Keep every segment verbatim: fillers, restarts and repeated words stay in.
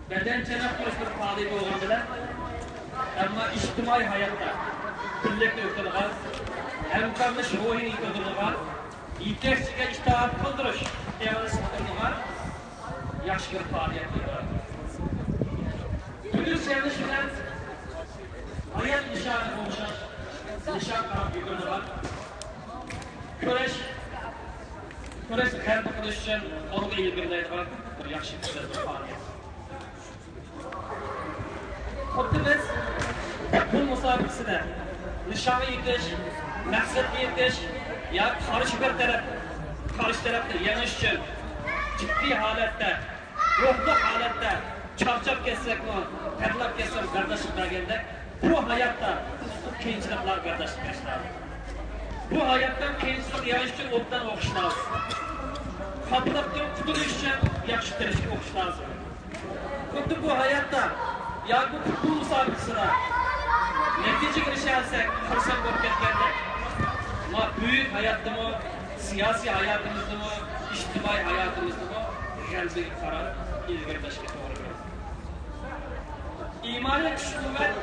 بەدەن چېنىق قىلىشتىن خالىي بولغان بىلەن، ئەمما ئىجتىمائىي ھاياتتا بىرلىكنى يوقىتىدىغان، ھەمكارلىشىش روھىنى يېتىلدۈرىدىغان، يېتەكچىگە ئىتائەت قىلدۇرۇش ئېغىز قىلىدىغان ياخشى بىر پائالىيەت. بۈگۈن سېغىنىش بىلەن ھايات نىشانىغا ئوخشاش نىشان قاراپ يۈگۈرىدىغان، كۈرەش، كۈرەشنى غەلىبە قىلىش ئۈچۈن ئالغا ئىلگىرىلەيدىغان بىر ياخشى گۈزەل بىر پائالىيەت. خۇددى بىز پۇتبول مۇسابىقىسىدە نىشانغا يېتىش، مەقسەتكە يېتىش ياكى قارشى بىر تەرەپ، قارشى تەرەپنى يېڭىش ئۈچۈن جىددىي ھالەتتە، روھلۇق ھالەتتە چارچاپ كەتسەكمۇ، تەرلەپ كەتسەكمۇ بەرداشلىق بەرگەندەك، بۇ ھاياتتا قىيىنچىلىقلارغا بەرداشلىق بېرىش لازىم. بۇ ھاياتتىن قىيىنچىلىق يېڭىش ئۈچۈن ئوبدان ئوقۇش لازىم. خاپىلىقتىن قۇتۇلۇش ئۈچۈن ياخشى تىرىشىپ ئوقۇش لازىم. خۇددى بۇ ھاياتتا ياكى پۇتبول مۇسابىقىسىدا نەتىجىگە ئېرىشەلىسەك، خۇرسەن بولۇپ كەتكەندەك، ما بۈيۈك ھاياتتىمۇ، سىياسىي ھاياتىمىزدىمۇ، ئىجتىمائىي ھاياتىمىزدىمۇ غەلىبىگە قاراپ ئىلگىرىلەشكە توغرا كېلىدۇ. ئىمانىي كۈچ-قۇۋۋەت،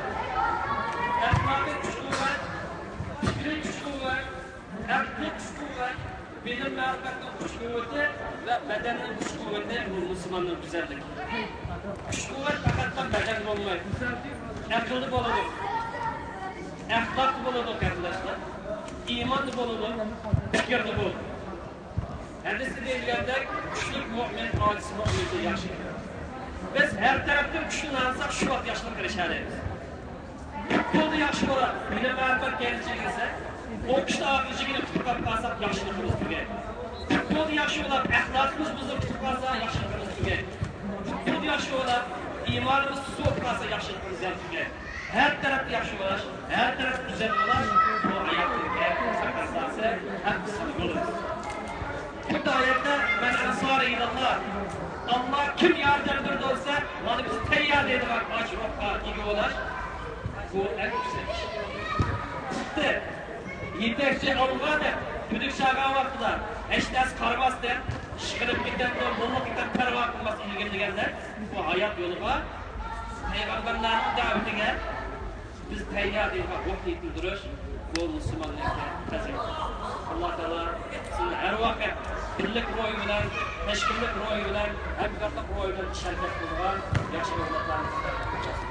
ئەخلاقىي كۈچ-قۇۋۋەت، پىكرىي كۈچ-قۇۋۋەت، ئەقلىي كۈچ-قۇۋۋەت، بىلىم-مەرىپەتنىڭ كۈچ-قۇۋۋىتى ۋە بەدەننىڭ كۈچ-قۇۋۋىتى بۇ مۇسۇلماننىڭ گۈزەللىكى. كۈچ-قۇۋۋەت پەقەتلا بەدەندە بولمايدۇ. ئەقىلدە بولىدۇ. ئەخلاقتا بولىدۇ، قېرىنداشلار. ئىماندا بولىدۇ. پىكىردە بولىدۇ. ھەدىستە دېيىلگەندەك، كۈچلۈك مۆمىن ئاجىز مۆمىندىن ياخشى. بىز ھەر تەرەپتىن كۈچلۈك ئالساق، شۇ ۋاقىت ياخشىلىققا ئېرىشەلەيمىز. پۇتبولدا ياخشى بولۇپ، بىلىم مەرىپەت كەلگۈسىگە كىرسە، ئوقۇشتا ئاخىرىچىگىنى پۈتۈپ قالساق، ياخشىلىقىمىز تۈگەي. پۇتبولدا ياخشى بولۇپ، ئەخلاقىمىز بۇزۇلۇپ كېتىپ قالسا، ياخشىلىقىمىز تۈگەي. پۇتبولدا ياخشى بولۇپ، ئىمانىمىز سۇسۇپ قالسا، ياخشىلىقىمىز يەنە تۈگەي. ھەر تەرەپتە ياخشى بولاش، ھەر تەرەپتە گۈزەل بولاش، بۇ ھاياتتىكى تەقەززاسى ھەم بىزنىڭ يولىمىز. بۇ ئايەتتە، مەن ئەنسارى ئىلەللا، ئاللا كىم ياردەم بېرىدۇ دېسە، مانا بىز تەييار دەيدىغان ئاچ روھقا ئىگە بولاش، بۇ ئەڭ يۈكسەك ئىش. خۇددى يېتەكچى ئالغا دەپ، تۈدۈك چالغان ۋاقتىدا ھېچ نەرسە قارىماستىن، ئىشقىلىپ كېتەمدۇ، موللا كېتەم پەرۋا قىلماس ئىلگىرىلىگەندەك، بۇ ھايات يولىغا، پەيغەمبەرلەرنىڭ دەۋىتىگە بىز تەييار دەيدىغان روھنى يېتىلدۈرۈش، بۇ مۇسۇلماننىڭكى پەزىلىتى. ئاللا تائالا سىزنى ھەر ۋاقىت بىرلىك روھى بىلەن، تەشكىللىك روھى بىلەن، ھەمكارلىق روھى بىلەن ئىش ھەرىكەت قىلىدىغان ياخشى ئەۋلادلارنى